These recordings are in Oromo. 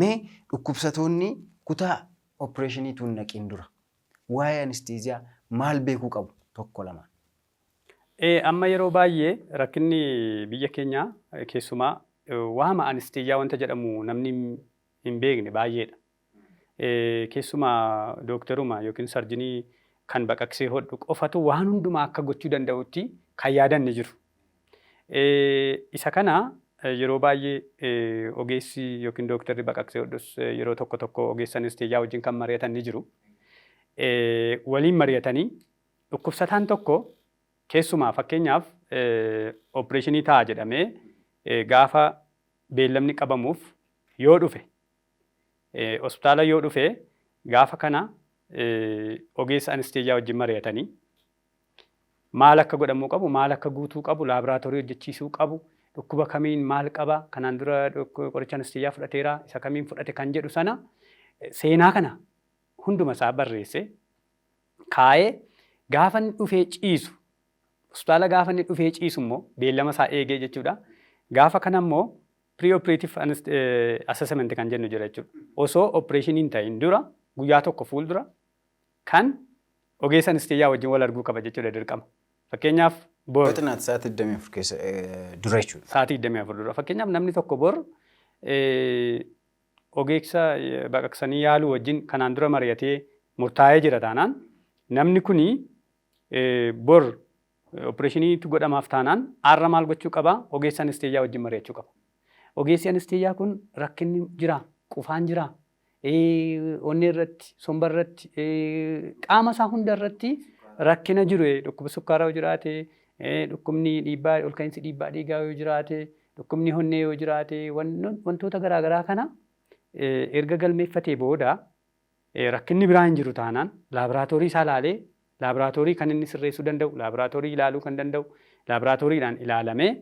Mee dhukkubsatoonni kutaa opereeshinii tun naqiin dura waa'ee anesteeziyaa maal beekuu qabu tokko lamaan? Amma yeroo baay'ee rakkinni biyya keenyaa keessumaa waama anesteeziyaa wanta jedhamu namni hin beekne baay'eedha. Keessumaa dookteruma yookiin sarjinii kan baqaqsee hodhu qofatu waan hundumaa akka gochuu danda'utti kan yaadan ni jiru. Isa kana yeroo baay'ee ogeessi yookiin dookterri baqaqsee hodhus yeroo tokko tokko ogeessa anesteeziyaa wajjin kan mari'atan ni jiru. Waliin mari'atanii dhukkubsataan tokko keessumaa fakkeenyaaf opereeshinii ta'a jedhamee gaafa beellamni qabamuuf yoo dhufe, hospitaala yoo dhufe, gaafa kana ogeessa anesteeziyaa wajjin mari'atanii maal akka godhamuu qabu, maal akka guutuu qabu, laaboraatoorii hojjechiisuu qabu, dhukkuba kamiin maal qaba, kanaan dura qoricha anesteeziyaa fudhateera, isa kamiin fudhate kan jedhu sana seenaa kana hunduma isaa barreesse kaa'ee, gaafa inni dhufee ciisu, hospitaala gaafa inni dhufee ciisu immoo beellama isaa eegee jechuudha. Gaafa kana immoo pre-operative assessment kan jennu jira jechuudha. Osoo opereeshiniin ta'in dura guyyaa tokko fuuldura kan ogeessa anesteeziyaa wajjin wal arguu qaba jechuudha dirqama. Fakkeenyaaf bor Yoo xinnaate sa'aatii 24 keessa dura jechuudha. Sa'aatii 24 dura. Fakkeenyaaf namni tokko bor ogeessa baqaqsanii yaaluu wajjin kanaan dura mari'atee murtaa'ee jira taanaan, namni kuni bor opereeshiniitu godhamaaf taanaan, har'a maal gochuu qaba? Ogeessa anesteeziyaa wajjin mari'achuu qaba. Ogeessi anesteeziyaa kun rakkinni jira, qufaan jira, onnee irratti, somba irratti, qaama isaa hunda irratti rakkina jiru, dhukkuba sukkaaraa yoo jiraate, dhukkubni dhiibbaa ol ka'iinsi dhiibbaa dhiigaa yoo jiraate, dhukkubni onnee yoo jiraate, wantoota garaagaraa kana erga galmeeffatee booda, rakkinni biraa hin jiru taanaan, laaboraatoorii isaa ilaalee, laaboraatoorii kan inni sirreessuu danda'u, laaboraatoorii ilaaluu kan danda'u, laaboraatooriidhaan ilaalamee,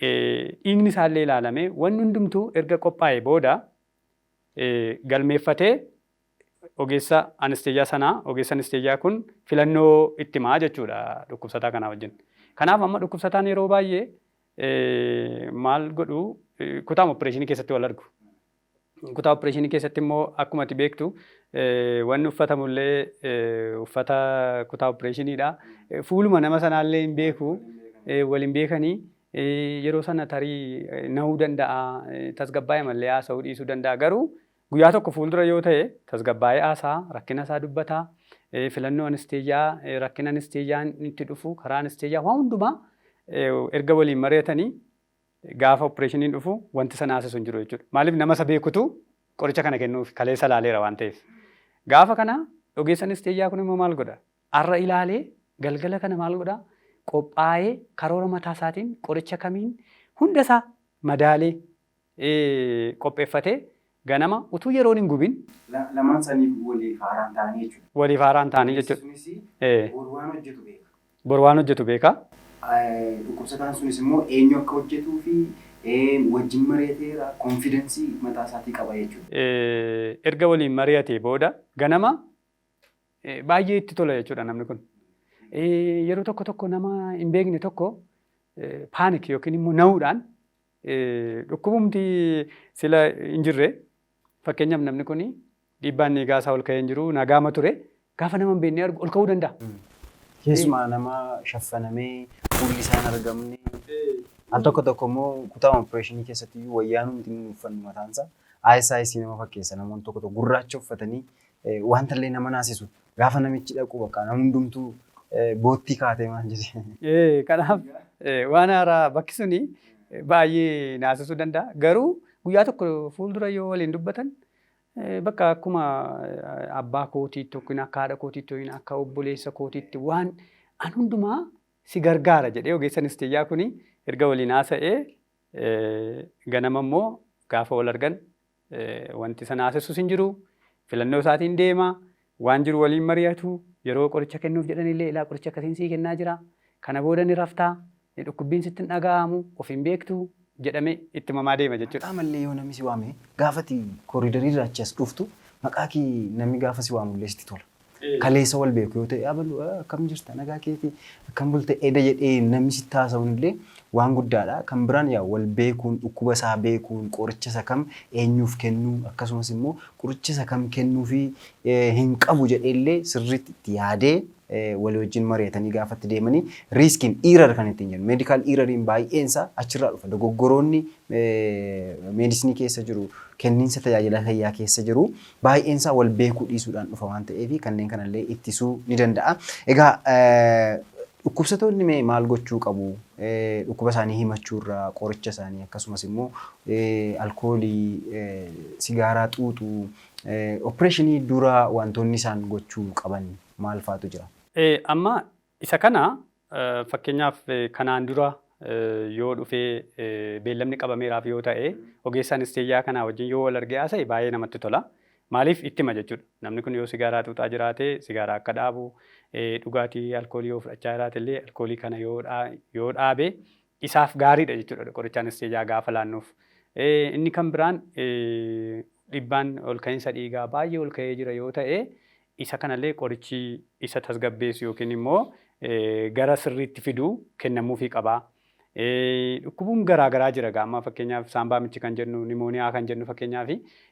dhiigni isaallee ilaalamee, wanni hundumtuu erga qophaa'ee booda galmeeffatee ogeessa anesteeziyaa sanaa, ogeessa anesteeziyaa kun filannoo itti himaa jechuudha dhukkubsataa kanaa wajjin. Kanaaf amma dhukkubsataan yeroo baay'ee maal godhu? Kutaa opereeshinii keessatti wal argu. Kutaa opereeshinii keessatti immoo akkuma ati beektu wanni uffatamullee uffata kutaa opereeshiniidha. Fuuluma nama sanaallee hin beeku, wal hin beekanii. Yeroo sana tarii nahuu danda'a, tasgabbaa'ee mallee haasa'uu dhiisuu danda'a. Garuu guyyaa tokko fuuldura yoo ta'e tasgabbaa'ee haasa'a, rakkina isaa dubbata, filannoo anesteeziyaa, rakkina anesteeziyaan itti dhufu, karaa anesteeziyaa waan hundumaa erga waliin mari'atanii, gaafa opereeshiniin dhufu wanti sana haasisu hin jiru jechuudha. Maaliif? Nama isa beekutu qoricha kana kennuuf kaleessa ilaaleera waan ta'eef. Gaafa kana ogeessa anesteeziyaa kun immoo maal godha? Har'a ilaalee galgala kana maal godha? Qophaa'ee karoora mataa isaatiin qoricha kamiin hunda isaa madaalee qopheeffatee ganama utuu yeroon hin gubin. Lamaan isaanii waliif haaraan ta'anii jechuudha. Waliif haaraan ta'anii jechuudha. Sunis bor waan hojjetu beeka. Bor waan hojjetu beeka. Dhukkubsataan sunis immoo eenyu akka hojjetuu fi wajjin mari'ateera, confidence mataa isaatii qaba jechuudha. Erga waliin mari'atee booda ganama baay'ee itti tola jechuudha namni kun. Yeroo tokko tokko nama hin beekne tokko panic yookiin immoo na'uudhaan dhukkubumti sila hin jirre, fakkeenyaaf namni kun dhiibbaan dhiigaa isaa ol ka'ee hin jiru, nagaama ture, gaafa nama hin beekne argu ol ka'uu danda'a. Keessumaa nama shaffanamee fuulli isaa hin argamne, al tokko tokko immoo kutaa opereeshinii keessatti iyyuu wayyaan nuti inni uffannu mataan isaa ISIS nama fakkeessa. Namoonni tokko tokko gurraacha uffatanii wanta illee nama naasisu, gaafa namichi dhaqu bakka nama hundumtuu boottii kaatee maal jedhee. Kanaaf waan haaraa bakki suni baay'ee naasisuu danda'a. Garuu guyyaa tokko fuuldura yoo waliin dubbatan, bakka akkuma abbaa kootiitti yookiin akka haadha kootiitti yookiin akka obboleessa kootiitti waan an hundumaa si gargaara jedhee ogeessa anesteeziyaa kuni erga waliin haasa'ee, ganama immoo gaafa wal argan wanti sana haasessus hin jiru. Filannoo isaatiin deema, waan jiru waliin mari'atu. Yeroo qoricha kennuuf jedhanillee, "Ilaa, qoricha akkasiin sii kennaa jira, kana booda ni raftaa, dhukkubbiin sitti hin dhaga'amu, of hin beektu," jedhamee itti himamaa deema jechuudha. Maqaa mallee yoo namni si waame, gaafati kooriidarii irraa achi as dhuftu maqaa kee namni gaafa si waamu illee sitti tola. Kaleessa wal beeku yoo ta'e, "Abalu, akkam jirta, nagaa keetii, akkam bulte eda?" jedhee namni sitti haasa'uun illee waan guddaadha. Kan biraan yaa wal beekuun, dhukkuba isaa beekuun, qoricha isa kam eenyuuf kennuu, akkasumas immoo qoricha isa kam kennuu fi hin qabu jedhee illee sirriitti itti yaadee walii wajjin mari'atanii gaafatti deemanii riskiin error kan ittiin jennu, medical erroriin baay'een isaa achirraa dhufa. Dogoggoroonni medicine keessa jiru, kenniinsa tajaajila fayyaa keessa jiru baay'een isaa wal beekuu dhiisuudhaan dhufa waan ta'eef, kanneen kanallee ittisuu ni danda'a. Egaa dhukkubsatoonni mee maal gochuu qabu? Dhukkuba isaanii himachuurraa, qoricha isaanii, akkasumas immoo alkoolii, sigaaraa xuuxuu, opereeshinii dura wantoonni isaan gochuu qaban maal faatu jira? Amma isa kana fakkeenyaaf kanaan dura yoo dhufee beellamni qabameeraaf yoo ta'e, ogeessa anesteeziyaa kanaa wajjin yoo wal argee haasa'e baay'ee namatti tola. Maaliif itti hima jechuudha. Namni kun yoo sigaaraa xuuxaa jiraate sigaaraa akka dhaabu, dhugaatii alkoolii yoo fudhachaa jiraate illee alkoolii kana yoo dhaabe isaaf gaariidha jechuudha qoricha anesteeziyaa gaafa laannuuf. Inni kan biraan dhiibbaan ol ka'iinsa dhiigaa baay'ee ol ka'ee jira yoo ta'e, isa kanallee qorichi isa tasgabbeessu yookiin immoo gara sirriitti fiduu kennamuufii qaba. Dhukkubuun garaa garaa jira amma, fakkeenyaaf saambaa michi kan jennu, nimooniyaa kan jennu fakkeenyaaf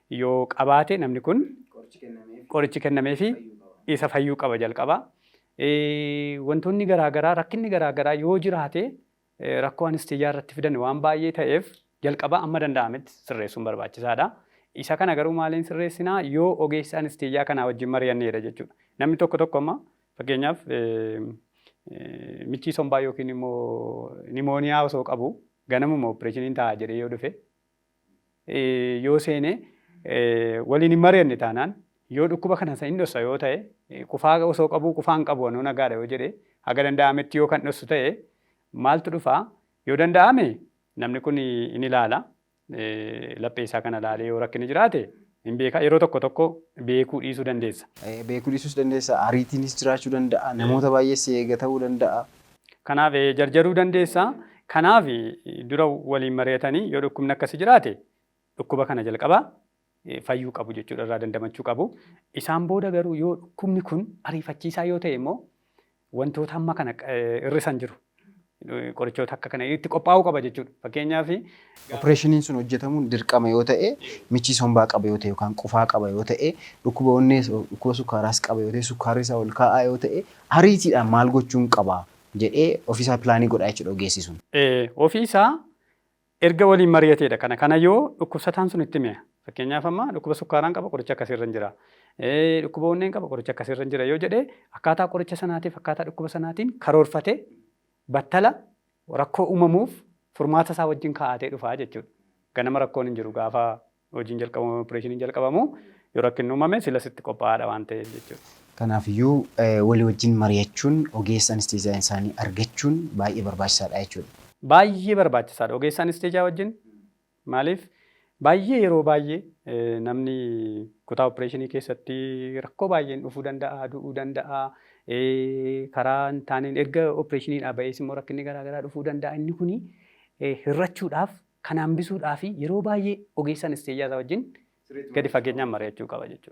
yoo qabaate, namni kun qorichi kennameefi isa fayyuu qaba jalqaba. Wantoonni garaa garaa, rakkinni garaa garaa yoo jiraate, rakkoo anesteeziyaa irratti fidan waan baay'ee ta'eef, jalqaba amma danda'ametti sirreessuun barbaachisaadha. Isa kana garuu maaliin sirreessinaa? Yoo ogeessa anesteeziyaa kanaa wajjin mari'anneedha jechuudha. Namni tokko tokko amma fakkeenyaaf michii sombaa yookiin immoo nimooniyaa osoo qabu ganamuma opereeshiniin ta'a jedhee yoo dhufe, yoo seene, waliin hin mari'anne taanaan, yoo dhukkuba kana isa hin dhossa yoo ta'e, qufaa osoo qabu "Qufaa hin qabu, anoo nagaadha" yoo jedhe, haga danda'ametti yoo kan dhossu ta'e maaltu dhufaa? Yoo danda'ame namni kun in ilaala. Laphee isaa kana ilaalee yoo rakkinni jiraate hin beeka. Yeroo tokko tokko beekuu dhiisuu dandeessa. Beekuu dhiisuus dandeessa. Ariitiinis jiraachuu danda'a. Namoota baay'ee si eega ta'uu danda'a. Kanaaf jarjaruu dandeessa. Kanaaf dura waliin mari'atanii yoo dhukkubni akkasii jiraate dhukkuba kana jalqabaa fayyuu qabu jechuudha, irraa dandamachuu qabu. Isaan booda garuu yoo dhukkubni kun ariifachiisaa yoo ta'e immoo wantoota amma kana hir'isan jiru. Qorichoota akka kana itti qophaa'uu qaba jechuudha. Fakkeenyaaf Opereeshiniin sun hojjetamuun dirqama yoo ta'e, michii sombaa qaba yoo ta'e yookaan qufaa qaba yoo ta'e, dhukkuba onnee, dhukkuba sukkaaraas qaba yoo ta'e, sukkaarri isaa ol ka'aa yoo ta'e, ariitiidhaan maal gochuun qaba jedhee ofiisaa plan godhaa jechuudha ogeessi sun. Ofiisaa erga waliin mari'ateedha kana. Kana yoo dhukkubsataan sun itti hime, fakkeenyaaf amma dhukkuba sukkaaraan qaba, qoricha akkasiirra hin jira. Dhukkuba onneen qaba, qoricha akkasiirra hin jira yoo jedhee, akkaataa qoricha sanaatiif akkaataa dhukkuba sanaatiin karoorfatee battala rakkoo uumamuuf furmaata isaa wajjin kaa'atee dhufaa jechuudha. Ganama rakkoon hin jiru, gaafa hojiin jalqabamu, opereeshiniin jalqabamu yoo rakkinni uumame sila sitti qophaa'aadha waan ta'eef jechuudha. Kanaafiyyuu walii wajjin mari'achuun, ogeessa anesteeziyaa isaanii argachuun baay'ee barbaachisaadha jechuudha. Baay'ee barbaachisaadha ogeessa anesteeziyaa wajjin. Maaliif baay'ee yeroo baay'ee namni kutaa opereeshinii keessatti rakkoo baay'een dhufuu danda'a, du'uu danda'a, karaa hin taaneen erga opereeshiniidhaa ba'ees immoo rakkinni garaa garaa dhufuu danda'a. Inni kuni hir'achuudhaaf, kan hambisuudhaaf yeroo baay'ee ogeessa anesteeziyaa isaa wajjin gadi fageenyaan mari'achuu qaba jechuudha.